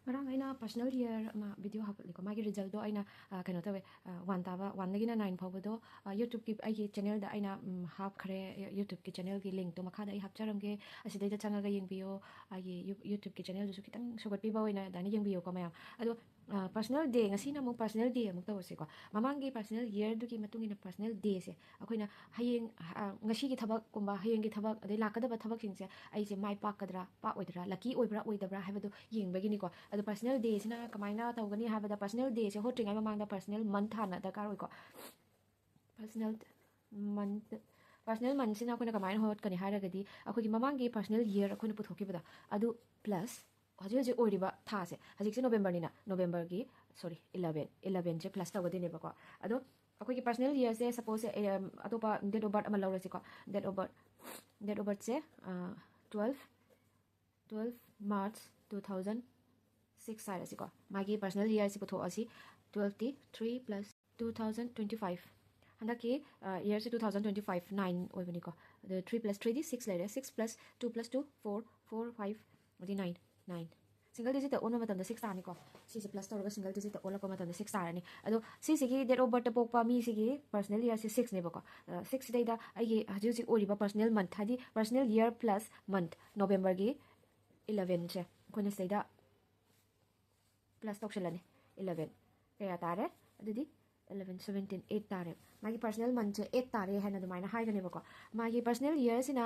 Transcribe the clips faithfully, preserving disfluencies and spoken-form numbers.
ꯉꯔꯥꯡ ꯑꯩꯅ personal year ꯑꯃ video ꯍꯥꯞꯀꯠꯂꯤꯀꯣ, ꯃꯥꯒꯤ resultꯗꯣ ꯑꯩꯅ ꯑ, ꯀꯩꯅꯣ ꯇꯧꯋꯦ, ꯋꯥꯟ ꯇꯥꯕ, ꯋꯥꯟꯗꯒꯤꯅ ꯅꯥꯏꯟ ꯐꯥꯎꯕꯗꯣ ꯑ, YouTubeꯀꯤ ꯑꯩꯒꯤ channelꯗ ꯑꯩꯅ ꯎꯝ, ꯍꯥꯞꯈ꯭ꯔꯦ꯫ YouTubeꯀꯤ channelꯒꯤ linkꯇꯣ ꯃꯈꯥꯗ ꯑꯩ ꯍꯥꯞꯆꯔꯝꯒꯦ, ꯑꯁꯤꯗꯩꯗ ꯆꯪꯉꯒ ꯌꯦꯡꯕꯤꯌꯣ꯫ ꯑꯩꯒꯤ You- YouTubeꯀꯤ channelꯗꯨꯁꯨ ꯈꯤꯇꯪ ꯁꯧꯒꯠꯄꯤꯕ ꯑꯣꯏꯅ ꯑꯗꯨꯃꯥꯏꯅ ꯌꯦꯡꯕꯤꯌꯨꯀꯣ ꯃꯌꯥꯝ꯫ ꯑꯗꯣ personal day, ꯉꯁꯤꯅ ꯑꯃꯨꯛ personal day ꯑꯃꯨꯛ ꯇꯧꯔꯁꯤꯀꯣ꯫ ꯃꯃꯥꯡꯒꯤ personal yearꯗꯨꯒꯤ ꯃꯇꯨꯡ ꯏꯟꯅ personal dayꯁꯦ ꯑꯩꯈꯣꯏꯅ ꯍꯌꯦꯡ ꯑ, ꯉꯁꯤꯒꯤ ꯊꯕꯛꯀꯨꯝꯕ, ꯍꯌꯦꯡꯒꯤ ꯊꯕꯛ, ꯑꯗꯩ ꯂꯥꯛꯀꯗꯕ ꯊꯕꯛꯁꯤꯡꯁꯦ ꯑꯩꯁꯦ ꯃꯥꯏ ꯄꯥꯛꯀꯗ꯭ꯔꯥ, ꯄꯥꯛꯑꯣꯏꯗ꯭ꯔꯥ, lucky ꯑꯣꯏꯕ꯭ꯔꯥ ꯑꯣꯏꯗꯕ꯭ꯔꯥ ꯍꯥꯏꯕꯗꯣ ꯌꯦꯡꯕꯒꯤꯅꯤꯀꯣ꯫ ꯑꯗꯣ personal dayꯁꯤꯅ ꯀꯃꯥꯏꯅ ꯇꯧꯒꯅꯤ ꯍꯥꯏꯕꯗ, personal dayꯁꯦ ꯍꯣꯠꯇ꯭ꯔꯤꯉꯩ ꯃꯃꯥꯡꯗ personal month ꯍꯥꯟꯅ ꯗꯔꯀꯥꯔ ꯑꯣꯏꯀꯣ꯫ personal month personal monthꯁꯤꯅ ꯑꯩꯈꯣꯏꯅ ꯀꯃꯥꯏꯅ ꯍꯧꯒꯠꯀꯅꯤ ꯍꯥꯏꯔꯒꯗꯤ, ꯑꯩꯈꯣꯏꯒꯤ ꯃꯃꯥꯡꯒꯤ personal year ꯑꯩꯈꯣꯏꯅ ꯄꯨꯊꯣꯛꯈꯤꯕꯗꯣ ꯑꯗꯨ plus ꯍꯧꯖꯤꯛ ꯍꯧꯖꯤꯛ ꯑꯣꯏꯔꯤꯕ ꯊꯥꯁꯦ, ꯍꯧꯖꯤꯛꯁꯦ Novemberꯅꯤꯅ, Novemberꯒꯤ, sorry, eleven, elevenꯁꯦ plus ꯇꯧꯒꯗꯣꯏꯅꯦꯕꯀꯣ꯫ ꯑꯗꯣ ꯑꯩꯈꯣꯏꯒꯤ personal yearꯁꯦ, supposeꯁꯦ ꯑꯇꯣꯞꯄ date of birth ꯑꯃ ꯂꯧꯔꯁꯤꯀꯣ꯫ date of birth date of birthꯁꯦ twelve twelve March two thousand six ꯍꯥꯏꯔꯁꯤꯀꯣ꯫ ꯃꯥꯒꯤ personal yearꯁꯦ ꯄꯨꯊꯣꯛꯑꯁꯤ꯫ twelveꯇꯤ three plus two thousand twenty five꯫ ꯍꯟꯗꯛꯀꯤ yearꯁꯦ two thousand twenty five, nine ꯑꯣꯏꯕꯅꯤꯀꯣ꯫ ꯑꯗꯣ three plus threeꯗꯤ six ꯂꯩꯔꯦ꯫ six plus two plus two, four, four, five, ꯑꯗꯩ nine, nine꯫ single digitꯇ ꯑꯣꯟꯕ ꯃꯇꯝꯗ six ꯇꯥꯔꯅꯤꯀꯣ꯫ ꯁꯤꯁꯦ plus ꯇꯧꯔꯒ single digitꯇ ꯑꯣꯜꯂꯛꯄ ꯃꯇꯝꯗ six ꯇꯥꯔꯅꯤ꯫ ꯑꯗꯣ ꯁꯤꯁꯤꯒꯤ date of birthꯇ ꯄꯣꯛꯄ ꯃꯤꯁꯤꯒꯤ personal yearꯁꯦ sixꯅꯦꯕꯀꯣ꯫ sixꯁꯤꯗꯩꯗ ꯑꯩꯒꯤ ꯍꯧꯖꯤꯛ ꯍꯧꯖꯤꯛ ꯑꯣꯏꯔꯤꯕ personal month, ꯍꯥꯏꯗꯤ personal year plus month, Novemberꯒꯤ elevenꯁꯦ ꯑꯩꯈꯣꯏꯅ ꯁꯤꯗꯩꯗ plus ꯇꯧꯁꯜꯂꯅꯤ꯫ eleven ꯀꯌꯥ ꯇꯥꯔꯦ? ꯑꯗꯨꯗꯤ eleven, seventeen, eight ꯇꯥꯔꯦ꯫ ꯃꯥꯒꯤ personal monthꯁꯦ eight ꯇꯥꯔꯦ ꯍꯥꯏꯅ ꯑꯗꯨꯃꯥꯏꯅ ꯍꯥꯏꯒꯅꯦꯕꯀꯣ꯫ ꯃꯥꯒꯤ personal yearꯁꯤꯅ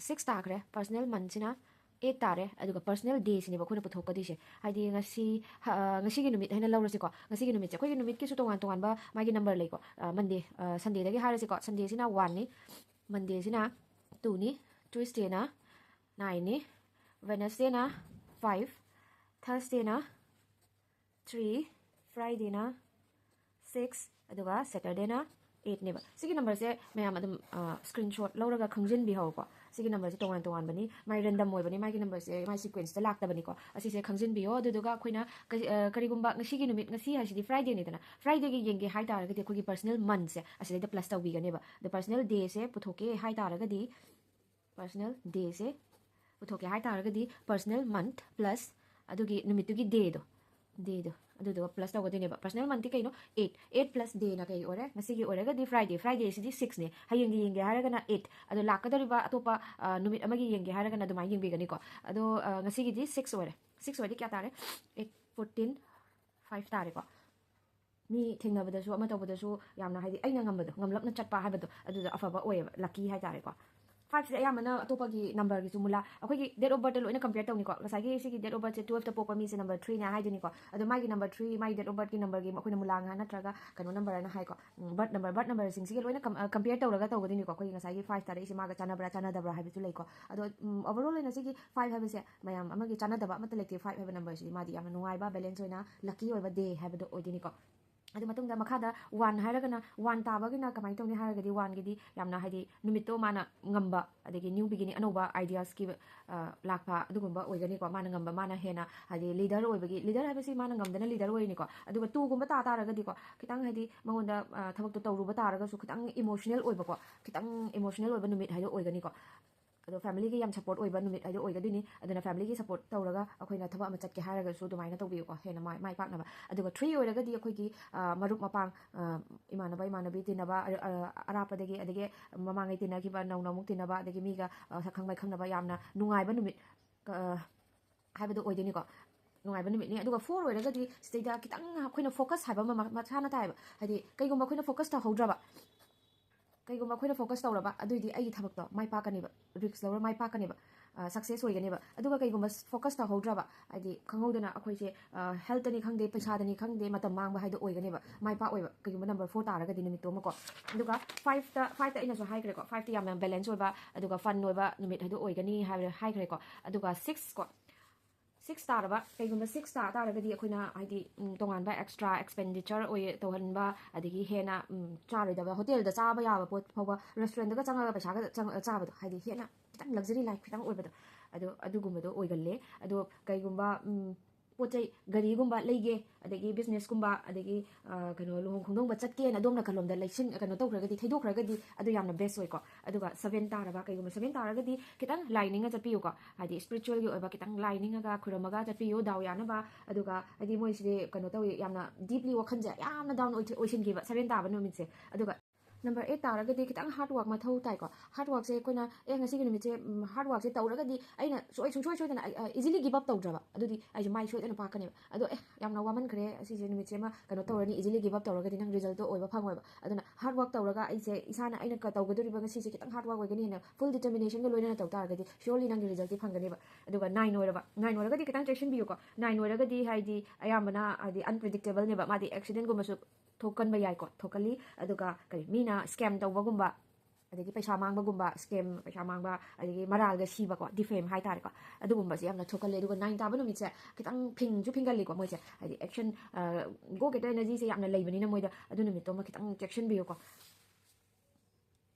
six ꯇꯥꯈ꯭ꯔꯦ, personal monthꯁꯤꯅ eight ꯇꯥꯔꯦ, ꯑꯗꯨꯒ personal dayꯁꯤꯅꯦꯕ ꯑꯩꯈꯣꯏꯅ ꯄꯨꯊꯣꯛꯀꯗꯣꯏꯁꯦ꯫ ꯍꯥꯏꯗꯤ ꯉꯁꯤ ꯉꯁꯤꯒꯤ ꯅꯨꯃꯤꯠ ꯍꯥꯏꯅ ꯂꯧꯔꯁꯤꯀꯣ꯫ ꯉꯁꯤꯒꯤ ꯅꯨꯃꯤꯠꯁꯦ, ꯑꯩꯈꯣꯏꯒꯤ ꯅꯨꯃꯤꯠꯀꯤꯁꯨ ꯇꯣꯉꯥꯟ ꯇꯣꯉꯥꯟꯕ ꯃꯥꯒꯤ number ꯂꯩꯀꯣ꯫ Monday, Sundayꯗꯒꯤ ꯍꯥꯏꯔꯁꯤꯀꯣ꯫ Sundayꯁꯤꯅ oneꯅꯤ, Mondayꯁꯤꯅ twoꯅꯤ, Tuesdayꯅ nineꯅꯤ, Wednesdayꯅ five, Thursdayꯅ three, Fridayꯅ six, ꯑꯗꯨꯒ Saturdayꯅ eightꯅꯦꯕ꯫ ꯁꯤꯒꯤ numberꯁꯦ ꯃꯌꯥꯝ ꯑꯗꯨꯝ screenshot ꯂꯧꯔꯒ ꯈꯪꯖꯤꯟꯕꯤꯍꯧꯀꯣ꯫ ꯁꯤꯒꯤ numberꯁꯦ ꯇꯣꯉꯥꯟ ꯇꯣꯉꯥꯟꯕꯅꯤ, ꯃꯥꯏ random ꯑꯣꯏꯕꯅꯤ, ꯃꯥꯒꯤ numberꯁꯦ ꯃꯥꯏ sequenceꯇ ꯂꯥꯛꯇꯕꯅꯤꯀꯣ꯫ ꯑꯁꯤꯁꯦ ꯈꯪꯖꯤꯟꯕꯤꯌꯣ꯫ ꯑꯗꯨꯗꯨꯒ ꯑꯩꯈꯣꯏꯅ ꯀꯔꯤꯒꯨꯝꯕ ꯉꯁꯤꯒꯤ ꯅꯨꯃꯤꯠ, ꯉꯁꯤ ꯍꯥꯏꯁꯤꯗꯤ Fridayꯅꯤꯗꯅ, Fridayꯒꯤ ꯌꯦꯡꯒꯦ ꯍꯥꯏꯇꯥꯔꯒꯗꯤ ꯑꯩꯈꯣꯏꯒꯤ personal monthꯁꯦ ꯑꯁꯤꯗꯩꯗ plus ꯇꯧꯕꯤꯒꯅꯦꯕ꯫ ꯑꯗꯣ personal dayꯁꯦ ꯄꯨꯊꯣꯛꯀꯦ ꯍꯥꯏꯇꯥꯔꯒꯗꯤ, personal dayꯁꯦ ꯄꯨꯊꯣꯛꯀꯦ ꯍꯥꯏꯇꯥꯔꯒꯗꯤ personal month plus ꯑꯗꯨꯒꯤ ꯅꯨꯃꯤꯠꯇꯨꯒꯤ ꯗꯦꯗꯣ, ꯗꯦꯗꯣ ꯑꯗꯨꯗꯨꯒ ꯄ꯭ꯂꯁ ꯇꯧꯒꯗꯣꯏꯅꯦꯕ꯫ ꯄꯔꯁꯅꯦꯜ ꯃꯟꯠꯇꯤ ꯀꯩꯅꯣ? ꯑꯩꯠ꯫ ꯑꯩꯠ ꯄ꯭ꯂꯁ ꯗꯦꯅ ꯀꯩ ꯑꯣꯏꯔꯦ? ꯉꯁꯤꯒꯤ ꯑꯣꯏꯔꯒꯗꯤ ꯐ꯭ꯔꯥꯏꯗꯦ, ꯐ꯭ꯔꯥꯏꯗꯦꯁꯤꯗꯤ ꯁꯤꯛꯁꯅꯦ꯫ ꯍꯌꯦꯡꯒꯤ ꯌꯦꯡꯒꯦ ꯍꯥꯏꯔꯒꯅ ꯑꯩꯠ꯫ ꯑꯗꯣ ꯂꯥꯛꯀꯗꯧꯔꯤꯕ ꯑꯇꯣꯞꯄ ꯅꯨꯃꯤꯠ ꯑꯃꯒꯤ ꯌꯦꯡꯒꯦ ꯍꯥꯏꯔꯒꯅ ꯑꯗꯨꯃꯥꯏꯅ ꯌꯦꯡꯕꯤꯒꯅꯤꯀꯣ꯫ ꯑꯗꯣ ꯉꯁꯤꯒꯤꯗꯤ ꯁꯤꯛꯁ ꯑꯣꯏꯔꯦ꯫ ꯁꯤꯛꯁ ꯑꯣꯏꯔꯗꯤ ꯀꯌꯥ ꯇꯥꯔꯦ? ꯑꯩꯠ, ꯐꯣꯔꯇꯤꯟ, ꯐꯥꯏꯚ ꯇꯥꯔꯦꯀꯣ꯫ ꯃꯤ ꯊꯦꯡꯅꯕꯗꯁꯨ ꯑꯃ ꯇꯧꯕꯗꯁꯨ ꯌꯥꯝꯅ, ꯍꯥꯏꯗꯤ, ꯑꯩꯅ ꯉꯝꯕꯗꯣ, ꯉꯝꯂꯞꯅ ꯆꯠꯄ ꯍꯥꯏꯕꯗꯣ, ꯑꯗꯨꯗ ꯑꯐꯕ ꯑꯣꯏꯌꯦꯕ, ꯂꯛꯀꯤ ꯍꯥꯏꯇꯥꯔꯦꯀꯣ꯫ ꯐꯥꯏꯚꯁꯦ ꯑꯌꯥꯝꯕꯅ ꯑꯇꯣꯞꯄꯒꯤ ꯅꯝꯕꯔꯒꯤꯁꯨ ꯃꯨꯂꯥ, ꯑꯩꯈꯣꯏꯒꯤ ꯗꯦꯠ ꯑꯣꯐ ꯕꯔꯠꯇ ꯂꯣꯏꯅ ꯀꯝꯄꯤꯌꯔ ꯇꯧꯅꯤꯀꯣ꯫ ꯉꯁꯥꯏꯒꯤ ꯁꯤꯒꯤ ꯗꯦꯠ ꯑꯣꯐ ꯕꯔꯠꯁꯦ ꯇꯨꯋꯦꯜꯐꯇ ꯄꯣꯛꯄ ꯃꯤꯁꯦ ꯅꯝꯕꯔ ꯊ꯭ꯔꯤꯅꯦ ꯍꯥꯏꯗꯣꯏꯅꯤꯀꯣ꯫ ꯑꯗꯣ ꯃꯥꯒꯤ ꯅꯝꯕꯔ ꯊ꯭ꯔꯤ, ꯃꯥꯒꯤ ꯗꯦꯠ ꯑꯣꯐ ꯕꯔꯠꯀꯤ ꯅꯝꯕꯔꯒꯤ ꯑꯩꯈꯣꯏꯅ ꯃꯨꯂꯥ ꯉꯥ ꯅꯠꯇ꯭ꯔꯒ ꯀꯩꯅꯣ ꯅꯝꯕꯔ ꯍꯥꯏꯅ ꯍꯥꯏꯀꯣ꯫ ꯕꯔꯠ ꯅꯝꯕꯔ, ꯕꯔꯠ ꯅꯝꯕꯔꯁꯤꯡꯁꯤꯒ ꯂꯣꯏꯅ ꯀꯝꯄꯤꯌꯔ ꯇꯧꯔꯒ ꯇꯧꯒꯗꯣꯏꯅꯤꯀꯣ꯫ ꯑꯩꯈꯣꯏꯒꯤ ꯉꯁꯥꯏꯒꯤ ꯐꯥꯏꯚ ꯇꯥꯔꯛꯏꯁꯦ ꯃꯥꯒ ꯆꯥꯟꯅꯕ꯭ꯔꯥ ꯆꯥꯟꯅꯗꯕ꯭ꯔꯥ ꯍꯥꯏꯕꯁꯨ ꯂꯩꯀꯣ꯫ ꯑꯗꯣ ꯑꯣꯚꯔ ꯑꯣꯜ ꯑꯣꯏꯅ ꯁꯤꯒꯤ ꯐꯥꯏꯚ ꯍꯥꯏꯕꯁꯦ ꯃꯌꯥꯝ ꯑꯃꯒꯤ ꯆꯥꯟꯅꯗꯕ ꯑꯃꯠꯇ ꯂꯩꯇꯦ꯫ ꯐꯥꯏꯚ ꯍꯥꯏꯕ ꯅꯝꯕꯔꯁꯤꯗꯤ ꯃꯥꯗꯤ ꯌꯥꯝꯅ ꯅꯨꯡꯉꯥꯏꯕ, ꯕꯦꯂꯦꯟꯁ ꯑꯣꯏꯅ ꯂꯛꯀꯤ ꯑꯣꯏꯕ ꯗꯦ ꯍꯥꯏꯕꯗꯣ ꯑꯣꯏꯗꯣꯏꯅꯤꯀꯣ꯫ ꯑꯗꯨ ꯃꯇꯨꯡꯗ ꯃꯈꯥꯗ ꯋꯥꯟ ꯍꯥꯏꯔꯒꯅ, ꯋꯥꯟ ꯇꯥꯕꯒꯤꯅ ꯀꯃꯥꯏꯅ ꯇꯧꯅꯤ ꯍꯥꯏꯔꯒꯗꯤ, ꯋꯥꯟꯒꯤꯗꯤ ꯌꯥꯝꯅ, ꯍꯥꯏꯗꯤ, ꯅꯨꯃꯤꯠꯇꯣ ꯃꯥꯅ ꯉꯝꯕ, ꯑꯗꯒꯤ ꯅ꯭ꯌꯨ ꯕꯤꯒꯤꯅꯤꯡ, ꯑꯅꯧꯕ ꯑꯥꯏꯗꯤꯌꯥꯁꯀꯤ ꯂꯥꯛꯄ, ꯑꯗꯨꯒꯨꯝꯕ ꯑꯣꯏꯒꯅꯤꯀꯣ꯫ ꯃꯥꯅ ꯉꯝꯕ, ꯃꯥꯅ ꯍꯦꯟꯅ, ꯍꯥꯏꯗꯤ, ꯂꯤꯗꯔ ꯑꯣꯏꯕꯒꯤ, ꯂꯤꯗꯔ ꯍꯥꯏꯕꯁꯤ ꯃꯥꯅ ꯉꯝꯗꯅ ꯂꯤꯗꯔ ꯑꯣꯏꯔꯤꯅꯤꯀꯣ꯫ ꯑꯗꯨꯒ ꯇꯨꯒꯨꯝꯕ ꯇꯥ ꯇꯥꯔꯒꯗꯤꯀꯣ, ꯈꯤꯇꯪ, ꯍꯥꯏꯗꯤ, ꯃꯉꯣꯟꯗ ꯊꯕꯛꯇꯣ ꯇꯧꯔꯨꯕ ꯇꯥꯔꯒꯁꯨ ꯈꯤꯇꯪ ꯏꯃꯣꯁꯅꯦꯜ ꯑꯣꯏꯕꯀꯣ, ꯈꯤꯇꯪ ꯏꯃꯣꯁꯅꯦꯜ ꯑꯣꯏꯕ ꯅꯨꯃꯤꯠ ꯍꯥꯏꯗꯣ ꯑꯣꯏꯒꯅꯤꯀꯣ꯫ ꯑꯗꯣ ꯐꯦꯃꯤꯂꯤꯒꯤ ꯌꯥꯝ ꯁꯞꯄꯣꯔꯠ ꯑꯣꯏꯕ ꯅꯨꯃꯤꯠ ꯍꯥꯏꯗꯣ ꯑꯣꯏꯒꯗꯣꯏꯅꯤ꯫ ꯑꯗꯨꯅ ꯐꯦꯃꯤꯂꯤꯒꯤ ꯁꯞꯄꯣꯔꯠ ꯇꯧꯔꯒ ꯑꯩꯈꯣꯏꯅ ꯊꯕꯛ ꯑꯃ ꯆꯠꯀꯦ ꯍꯥꯏꯔꯒꯁꯨ ꯑꯗꯨꯃꯥꯏꯅ ꯇꯧꯕꯤꯌꯨꯀꯣ, ꯍꯦꯟꯅ ꯃꯥꯏ, ꯃꯥꯏ ꯄꯥꯛꯅꯕ꯫ ꯑꯗꯨꯒ ꯊ꯭ꯔꯤ ꯑꯣꯏꯔꯒꯗꯤ ꯑꯩꯈꯣꯏꯒꯤ, ꯑ, ꯃꯔꯨꯞ ꯃꯄꯥꯡ, ꯑ, ꯏꯃꯥꯟꯅꯕ ꯏꯃꯥꯟꯅꯕꯤ ꯇꯤꯟꯅꯕ, ꯑ, ꯑ, ꯑꯔꯥꯞꯄꯗꯒꯤ, ꯑꯗꯒꯤ ꯃꯃꯥꯡꯉꯩ ꯇꯤꯟꯅꯈꯤꯕ ꯅꯧꯅ ꯑꯃꯨꯛ ꯇꯤꯟꯅꯕ, ꯑꯗꯒꯤ ꯃꯤꯒ, ꯑ, ꯁꯛꯈꯪ ꯃꯥꯏꯈꯪꯅꯕ ꯌꯥꯝꯅ ꯅꯨꯡꯉꯥꯏꯕ ꯅꯨꯃꯤꯠ, ꯑ, ꯍꯥꯏꯕꯗꯣ ꯑꯣꯏꯗꯣꯏꯅꯤꯀꯣ꯫ ꯅꯨꯡꯉꯥꯏꯕ ꯅꯨꯃꯤꯠꯅꯤ꯫ ꯑꯗꯨꯒ ꯐꯣꯔ ꯑꯣꯏꯔꯒꯗꯤ ꯁꯤꯗꯩꯗ ꯈꯤꯇꯪ ꯑꯩꯈꯣꯏꯅ ꯐꯣꯀꯁ ꯍꯥꯏꯕ ꯑꯃ ꯃꯁꯥꯅ ꯇꯥꯏꯌꯦꯕ꯫ ꯍꯥꯏꯗꯤ, ꯀꯩꯒꯨꯝꯕ ꯑꯩꯈꯣꯏꯅ ꯐꯣꯀꯁ ꯇꯧꯍꯧꯗ꯭ꯔꯕ, ꯀꯩꯒꯨꯝꯕ ꯑꯩꯈꯣꯏꯅ ꯐꯣꯀꯁ ꯇꯧꯔꯕ, ꯑꯗꯨꯑꯣꯏꯗꯤ ꯑꯩꯒꯤ ꯊꯕꯛꯇꯣ ꯃꯥꯏ ꯄꯥꯛꯀꯅꯦꯕ, ꯔꯤꯁ꯭ꯛ ꯂꯧꯔ ꯃꯥꯏ ꯄꯥꯛꯀꯅꯦꯕ, ꯁꯛꯁꯦꯁ ꯑꯣꯏꯒꯅꯦꯕ꯫ ꯑꯗꯨꯒ ꯀꯩꯒꯨꯝꯕ ꯐꯣꯀꯁ ꯇꯧꯍꯧꯗ꯭ꯔꯕ, ꯍꯥꯏꯗꯤ, ꯈꯪꯍꯧꯗꯅ ꯑꯩꯈꯣꯏꯁꯦ, ꯑ, ꯍꯦꯜꯠꯇꯅꯤ ꯈꯪꯗꯦ, ꯄꯩꯁꯥꯗꯅꯤ ꯈꯪꯗꯦ, ꯃꯇꯝ ꯃꯥꯡꯕ ꯍꯥꯏꯗꯣ ꯑꯣꯏꯒꯅꯦꯕ꯫ ꯃꯥꯏ ꯄꯥꯛꯑꯣꯏꯕ, ꯀꯩꯒꯨꯝꯕ ꯅꯝꯕꯔ ꯐꯣꯔ ꯇꯥꯔꯒꯗꯤ ꯅꯨꯃꯤꯠꯇꯣꯃꯀꯣ꯫ ꯑꯗꯨꯒ ꯐꯥꯏꯚꯇ, ꯐꯥꯏꯚꯇ ꯑꯩꯅꯁꯨ ꯍꯥꯏꯈ꯭ꯔꯦꯀꯣ, ꯐꯥꯏꯚꯇ ꯌꯥꯝꯅ ꯕꯦꯂꯦꯟꯁ ꯑꯣꯏꯕ, ꯑꯗꯨꯒ ꯐꯟ ꯑꯣꯏꯕ ꯅꯨꯃꯤꯠ ꯍꯥꯏꯗꯣ ꯑꯣꯏꯒꯅꯤ ꯍꯥꯏꯕ ꯍꯥꯏꯈ꯭ꯔꯦꯀꯣ꯫ ꯑꯗꯨꯒ ꯁꯤꯛꯁ ꯀꯣ, ꯁꯤꯛꯁ ꯇꯥꯔꯕ, ꯀꯩꯒꯨꯝꯕ ꯁꯤꯛꯁ ꯇꯥ ꯇꯥꯔꯒꯗꯤ ꯑꯩꯈꯣꯏꯅ, ꯍꯥꯏꯗꯤ, ꯎꯝ, ꯇꯣꯉꯥꯟꯕ ꯑꯦꯛꯁꯇ꯭ꯔꯥ ꯑꯦꯛꯁꯄꯦꯟꯗꯤꯆꯔ ꯑꯣꯏ ꯇꯧꯍꯟꯕ, ꯑꯗꯒꯤ ꯍꯦꯟꯅ, ꯎꯝ, ꯆꯥꯔꯣꯏꯗꯕ, ꯍꯣꯇꯦꯜꯗ ꯆꯥꯕ ꯌꯥꯕ ꯄꯣꯠ ꯐꯥꯎꯕ ꯔꯦꯁꯇꯨꯔꯦꯟꯠꯇꯒ ꯆꯪꯉꯒ ꯄꯩꯁꯥꯒ ꯆꯪ-, ꯆꯥꯕꯗꯣ, ꯍꯥꯏꯗꯤ, ꯍꯦꯟꯅ ꯈꯤꯇꯪ ꯂꯛꯖꯔꯤ ꯂꯥꯏꯐ ꯈꯤꯇꯪ ꯑꯣꯏꯕꯗꯣ, ꯑꯗꯣ ꯑꯗꯨꯒꯨꯝꯕꯗꯣ ꯑꯣꯏꯒꯜꯂꯦ꯫ ꯑꯗꯣ ꯀꯩꯒꯨꯝꯕ, ꯎꯝ, ꯄꯣꯠ ꯆꯩ, ꯒꯥꯔꯤꯒꯨꯝꯕ ꯂꯩꯒꯦ, ꯑꯗꯒꯤ ꯕꯤꯖꯤꯅꯦꯁꯀꯨꯝꯕ, ꯑꯗꯒꯤ ꯀꯩꯅꯣ, ꯂꯨꯍꯣꯡ ꯈꯣꯡꯗꯣꯡꯕ ꯆꯠꯀꯦꯅ ꯑꯗꯣꯝ ꯅꯥꯀꯜꯂꯣꯝꯗ ꯂꯩꯁꯤꯟ ꯀꯩꯅꯣ ꯇꯧꯈ꯭ꯔꯒꯗꯤ, ꯊꯩꯗꯣꯛꯈ꯭ꯔꯒꯗꯤ ꯑꯗꯨ ꯌꯥꯝꯅ ꯕꯦꯁ ꯑꯣꯏꯀꯣ꯫ ꯑꯗꯨꯒ ꯁꯚꯦꯟ ꯇꯥꯔꯕ, ꯀꯩꯒꯨꯝꯕ ꯁꯚꯦꯟ ꯇꯥꯔꯒꯗꯤ ꯈꯤꯇꯪ ꯂꯥꯏ ꯅꯤꯡꯉ ꯆꯠꯄꯤꯌꯨꯀꯣ꯫ ꯍꯥꯏꯗꯤ ꯏꯁꯄꯤꯔꯤꯆꯨꯋꯦꯜꯒꯤ ꯑꯣꯏꯕ ꯈꯤꯇꯪ ꯂꯥꯏ ꯅꯤꯡꯉꯒ ꯈꯨꯔꯨꯝꯃꯒ ꯆꯠꯄꯤꯌꯨ, ꯗꯥꯎ ꯌꯥꯅꯕ꯫ ꯑꯗꯨꯒ ꯍꯥꯏꯗꯤ ꯃꯣꯏꯁꯤꯗꯤ ꯀꯩꯅꯣ ꯇꯧꯋꯤ, ꯌꯥꯝꯅ ꯗꯤꯞꯂꯤ ꯋꯥꯈꯜꯁꯦ ꯌꯥꯝꯅ ꯗꯥꯎꯟ ꯑꯣꯏꯁꯤꯟꯈꯤꯕ ꯁꯚꯦꯟ ꯇꯥꯕ ꯅꯨꯃꯤꯠꯁꯦ꯫ ꯑꯗꯨꯒ ꯅꯝꯕꯔ ꯑꯩꯠ ꯇꯥꯔꯒꯗꯤ ꯈꯤꯇꯪ ꯍꯥꯔꯗ ꯋꯥꯔꯛ ꯃꯊꯧ ꯇꯥꯏꯀꯣ꯫ ꯍꯥꯔꯗ ꯋꯥꯔꯛꯁꯦ ꯑꯩꯈꯣꯏꯅ, ꯑꯦ, ꯉꯁꯤꯒꯤ ꯅꯨꯃꯤꯠꯁꯦ ꯍꯥꯔꯗ ꯋꯥꯔꯛꯁꯦ ꯇꯧꯔꯒꯗꯤ ꯑꯩꯅ ꯁꯨꯡꯁꯣꯏ ꯁꯨꯡꯁꯣꯏ ꯁꯣꯏꯗꯅ ꯏꯖꯤꯂꯤ ꯒꯤꯞ ꯑꯞ ꯇꯧꯗ꯭ꯔꯕ, ꯑꯗꯨꯗꯤ ꯑꯩꯁꯦ ꯃꯥꯏ ꯁꯣꯏꯗꯅ ꯄꯥꯛꯀꯅꯦꯕ꯫ ꯑꯗꯣ, ꯑꯦ, ꯌꯥꯝꯅ ꯋꯥꯃꯟꯈ꯭ꯔꯦ, ꯑꯁꯤꯁꯦ ꯅꯨꯃꯤꯠꯁꯦ ꯑꯃ ꯀꯩꯅꯣ ꯇꯧꯔꯅꯤ, ꯏꯖꯤꯂꯤ ꯒꯤꯞ ꯑꯞ ꯇꯧꯔꯒꯗꯤ ꯅꯪ ꯔꯤꯖꯜꯠꯇꯣ ꯑꯣꯏꯕ ꯐꯪꯉꯣꯏꯕ꯫ ꯑꯗꯨꯅ ꯍꯥꯔꯗ ꯋꯥꯔꯛ ꯇꯧꯔꯒ ꯑꯩꯁꯦ ꯏꯁꯥꯅ, ꯑꯩꯅ ꯀ- ꯇꯧꯒꯗꯧꯔꯤꯕ ꯉꯁꯤꯁꯦ ꯈꯤꯇꯪ ꯍꯥꯔꯗ ꯋꯥꯔꯛ ꯑꯣꯏꯒꯅꯤꯅ ꯐꯨꯜ ꯗꯤꯇꯔꯃꯤꯅꯦꯁꯟꯒ ꯂꯣꯏꯅꯅ ꯇꯧ ꯇꯥꯔꯒꯗꯤ ꯁꯤꯌꯣꯔꯂꯤ ꯅꯪꯒꯤ ꯔꯤꯖꯜꯠꯇꯤ ꯐꯪꯒꯅꯦꯕ꯫ ꯑꯗꯨꯒ ꯅꯥꯏꯟ ꯑꯣꯏꯔꯕ, ꯅꯥꯏꯟ ꯑꯣꯏꯔꯒꯗꯤ ꯈꯤꯇꯪ ꯆꯦꯛꯁꯤꯟꯕꯤꯌꯨꯀꯣ꯫ ꯅꯥꯏꯟ ꯑꯣꯏꯔꯒꯗꯤ ꯍꯥꯏꯗꯤ ꯑꯌꯥꯝꯕꯅ ꯍꯥꯏꯗꯤ ꯑꯟꯄ꯭ꯔꯤꯗꯤꯛꯇꯦꯕꯜꯅꯦꯕ, ꯃꯥꯗꯤ ꯑꯦꯛꯁꯤꯗꯦꯟꯒꯨꯝꯕꯁꯨ ꯊꯣꯛꯀꯟꯕ ꯌꯥꯏꯀꯣ, ꯊꯣꯛꯀꯜꯂꯤ꯫ ꯑꯗꯨꯒ ꯀꯔꯤ, ꯃꯤꯅ ꯁ꯭ꯀꯦꯝ ꯇꯧꯕꯒꯨꯝꯕ, ꯑꯗꯒꯤ ꯄꯩꯁꯥ ꯃꯥꯡꯕꯒꯨꯝꯕ, ꯁ꯭ꯀꯦꯝ, ꯄꯩꯁꯥ ꯃꯥꯡꯕ, ꯑꯗꯒꯤ ꯃꯔꯥꯜꯒ ꯁꯤꯕꯀꯣ, ꯗꯤꯐꯦꯝ ꯍꯥꯏꯇꯥꯔꯦꯀꯣ, ꯑꯗꯨꯒꯨꯝꯕꯁꯦ ꯌꯥꯝꯅ ꯊꯣꯛꯀꯜꯂꯤ꯫ ꯑꯗꯨꯒ ꯅꯥꯏꯟ ꯇꯥꯕ ꯅꯨꯃꯤꯠꯁꯦ ꯈꯤꯇꯪ ꯐꯤꯡꯁꯨ ꯐꯤꯡꯒꯜꯂꯤꯀꯣ ꯃꯣꯏꯁꯦ, ꯍꯥꯏꯗꯤ ꯑꯦꯛꯁꯟ, ꯒꯣ ꯒꯦꯇꯔ ꯑꯦꯅꯔꯖꯤꯁꯦ ꯌꯥꯝꯅ ꯂꯩꯕꯅꯤꯅ ꯃꯣꯏꯗ, ꯑꯗꯨ ꯅꯨꯃꯤꯠꯇꯣ ꯑꯃ ꯈꯤꯇꯪ ꯆꯦꯛꯁꯤꯟꯕꯤꯌꯨꯀꯣ꯫